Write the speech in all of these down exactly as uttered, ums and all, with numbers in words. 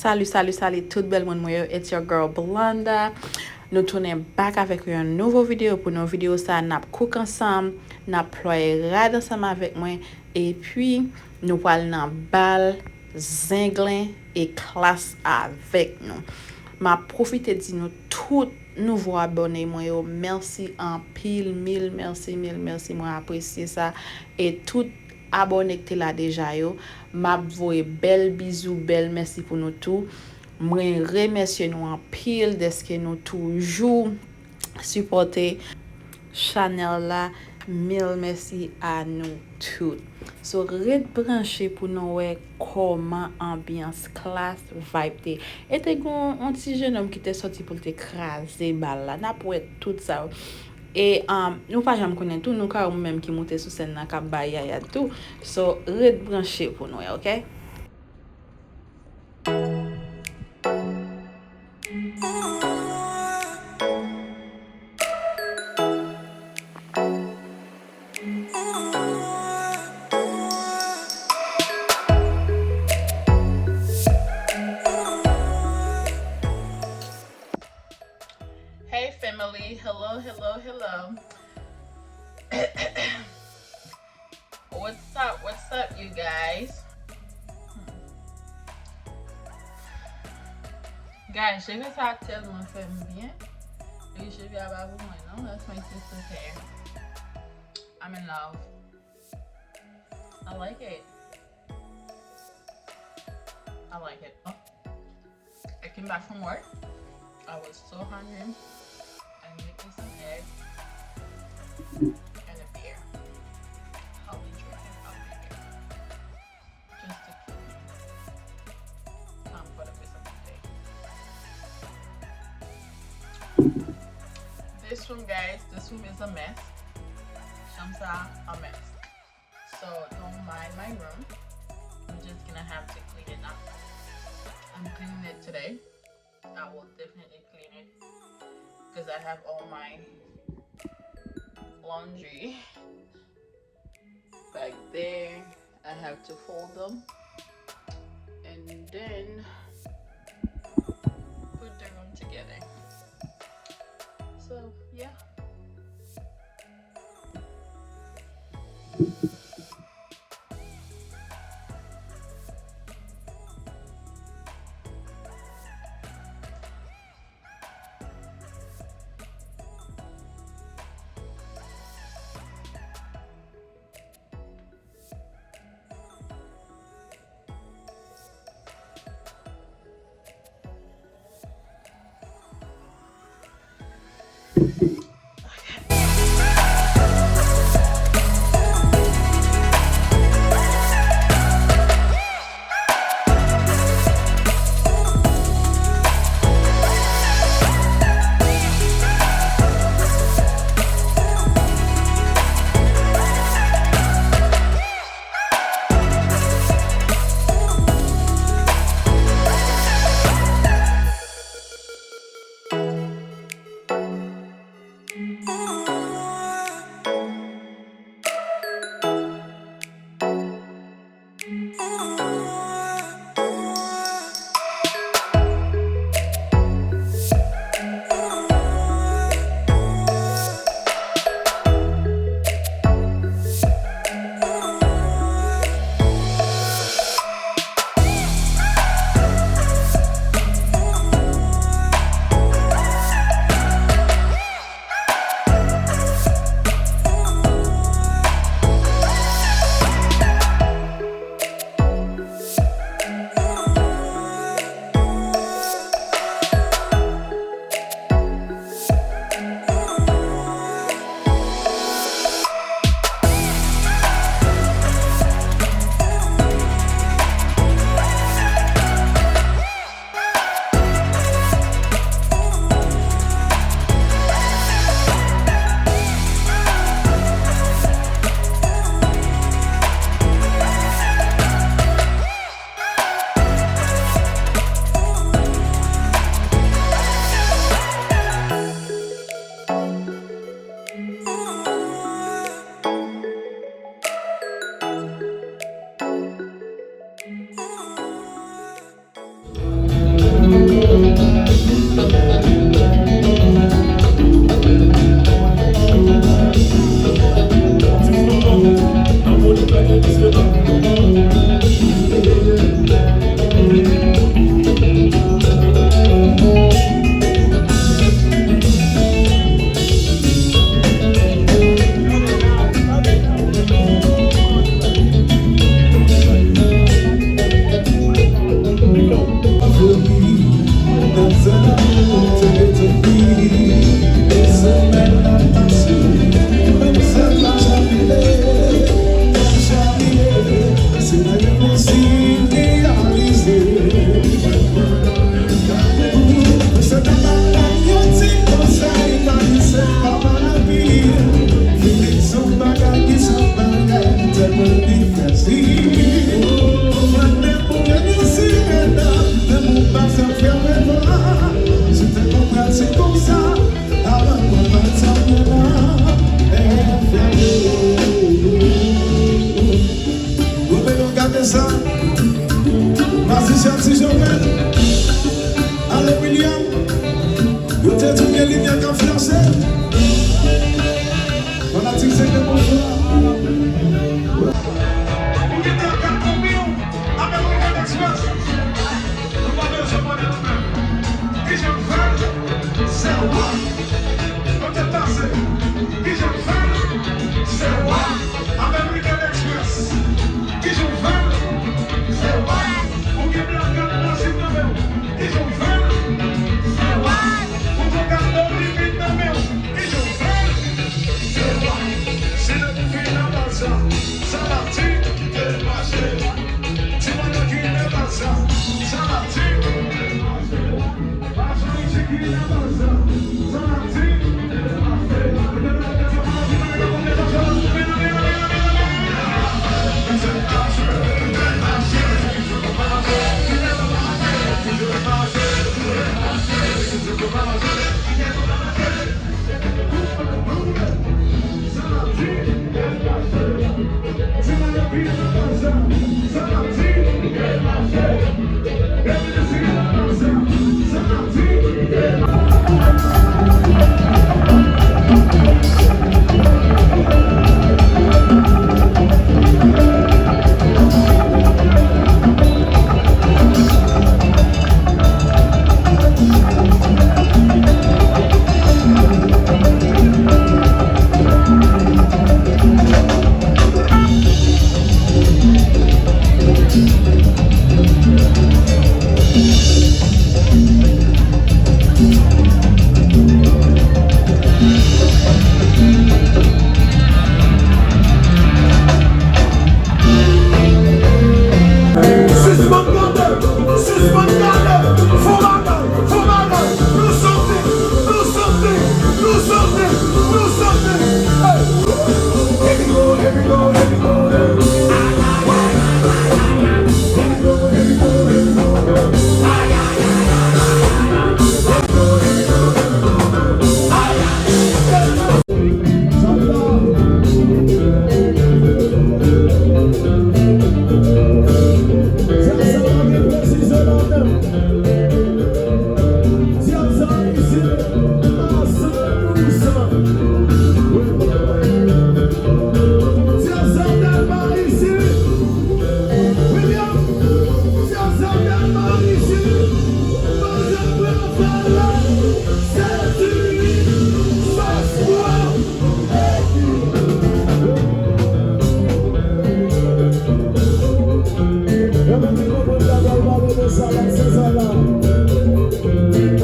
Salut, salut, salut tout bèl moun mwen yo, it's your girl Blonda. Nou tounen back avèk yon nouvo videyo. Pou nou videyo sa, n ap cook ansanm, n ap plwaye rad ansanm avèk mwen, epi nou pral nan bal zenglen e klas avèk nou. M ap pwofite di nou tout nouvo abòne mwen yo, mèsi anpil, mil mèsi, mil mèsi, mwen apresye sa. E tout abòne ki te la deja yo, m ap voye bèl bizou, bèl mèsi pou nou tou. Mwen remèsye nou anpil dèske nou toujou sipòte chanèl la. Mil mèsi a nou tout. So, ret branche pou nou wè kòman anbyans klas vibe te. E te gon yon ti jennonm ki te sòti pou l te kraze bal la. N ap wè tout sa yo. E um, nou pa janm konnen tou, nou ka wè mwen menm ki moute sou sèn nan k ap bay yaya tou. So, ret branche pou nou wè, oke? Hey family, hello, hello, hello. What's up, what's up, you guys? Hmm. Guys, cheve sa tèlman fè m byen. E cheve a pa pou mwen, non? That's my sister's hair. I'm in love. I like it. I like it. I came back from work. I was so hungry. I made me some eggs and a beer. I'll be drinking a beer just to keep me calm for the rest of the day. This room, guys, this room is a mess. Chanm sa, a mess. So don't mind my room. I'm just gonna have to clean it up. I'm cleaning it today. I will definitely clean it because I have all my laundry back there. I have to fold them and then put the room together. So, yeah. Ti se te bonswa. Ou gen kat kat nan men w, avèk Weekend Express. Nou pa bezwen pale nou menm. Kijan fè l? Se wa. Kote l pase? Kijan fè l? Se wa. Avèk Weekend Express. Kijan fè l? Se wa. Ou gen black kat nan men w. Kijan fè l? Se wa. Ou gen kat no limit nan men w. Kijan fè l? Se wa. Se lè pou fin nan bal sa. Sa n ap di? Kite l mache. Ti mwen nan ki nan bal sa. Sa n ap di? Sispann gade, sispann gade, fò bagay, fò bagay, nou soti, nou soti, nou soti, nou soti. Hey! Here we go, here we go, here we go.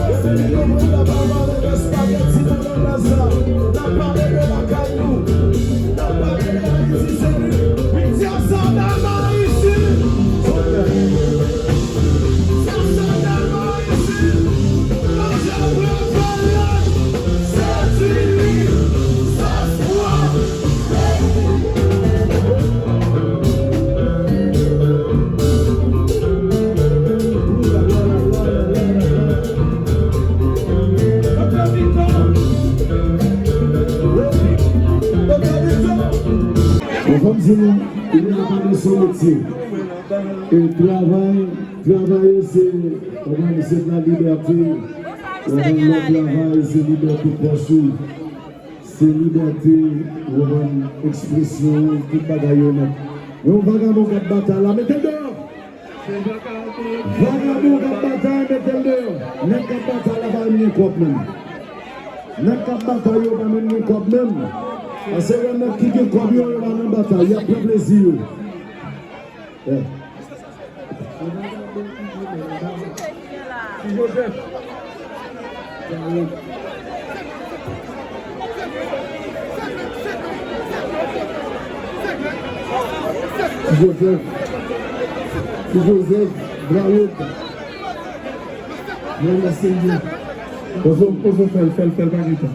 Yo fini konprann la pa pale de espageti bolonyèz la. N ap pale de lakay nou. N ap pale de Ayiti, se li. Wi, Diazada Ayiti. Diazada Ayiti. Manje pran pale. Se li. Se swa. Bon, fò m di nou, ou gen pa de son metye. E travay, travay se, kòman, se la libète. Ou konprann, lè w travay, se libète pòch ou. Se libète, ou konprann, ekspresyon, tout bagay yo nèt. Men yon vagabon k ap batay la, mete l deyò! Vagabon k ap batay, mete l deyò! Nèg k ap batay la pa menm gen kòb menm. Nèg k ap batay yo pa menm gen kòb menm. Paske lè nèg ki gen kòb yo, yo pa nan batay, y ap pran plezi yo. Yeah. Ti Joseph. Ti Joseph. Ti Joseph. Bravo. Bravo, Seyè. Poze w, poze w, fè l, fè l, fè l, pa gen tan.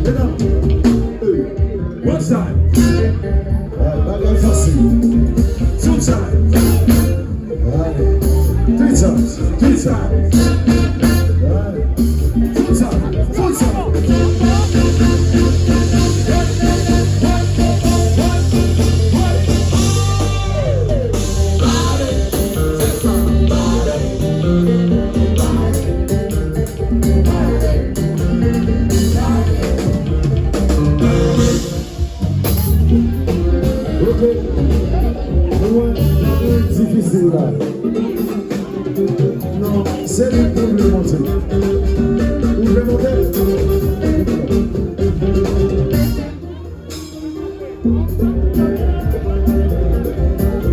Medam, one side. Bagay fasil. Two side. Three times. Three times. Four times. Four times. Ok. Nou wè, difisil la. Non, se li pou vle monte. Ou vle monte?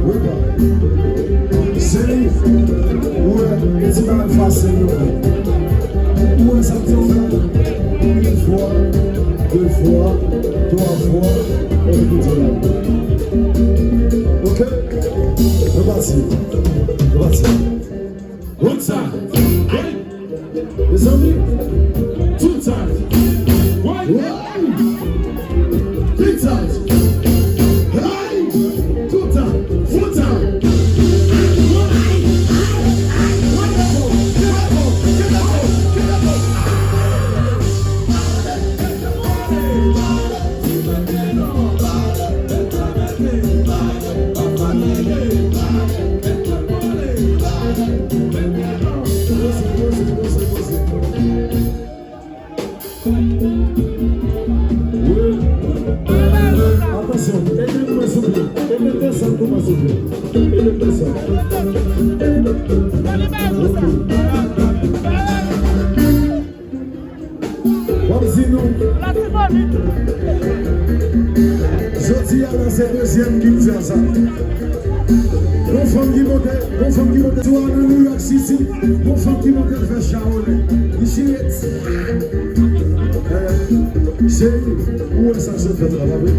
Wi, pa. Se li. Ou wè, ti bagay fasil yo. Ou wè sa k te fè? Yon fwa, de fwa, twa fwa, epi kounye a. Ok? Nou pati. Nou pati. One time. Hey! Mezanmi, two times. Why? Why? Three times. Hey! Two times. Four times. Atansyon, ede m mwen souple. Ede m desann pou mwen souple. Ede m desann. W ap di nou. Jodi a la se dezyèm ki di sa. Gon fanm ki monte, gon fanm ki monte sou a nan New York City, gon fanm ki monte l fè chawonè. Li chire. Eh, cheri, ou wè sa se fèt la, pa vre?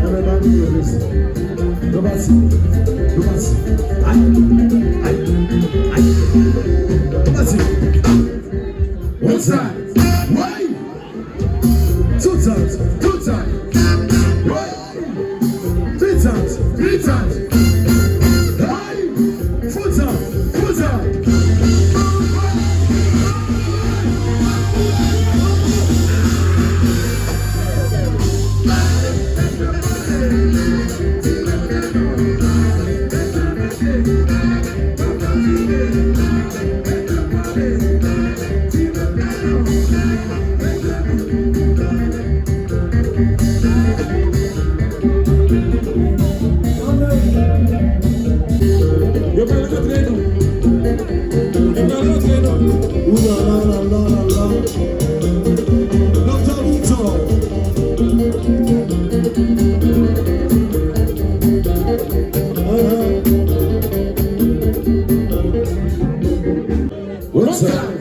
Anben, ba nou yon plezi. Nou pati. Nou pati. Ay, ay, ay. Nou pati. One time. Way. Two times. Two times. Way. Three times. Three times. Hey. Four times. Four times. Yo pral rantre non. Yo pral rantre non. Ooh la la la la la la. Doctor Victor. Uh-huh. One time.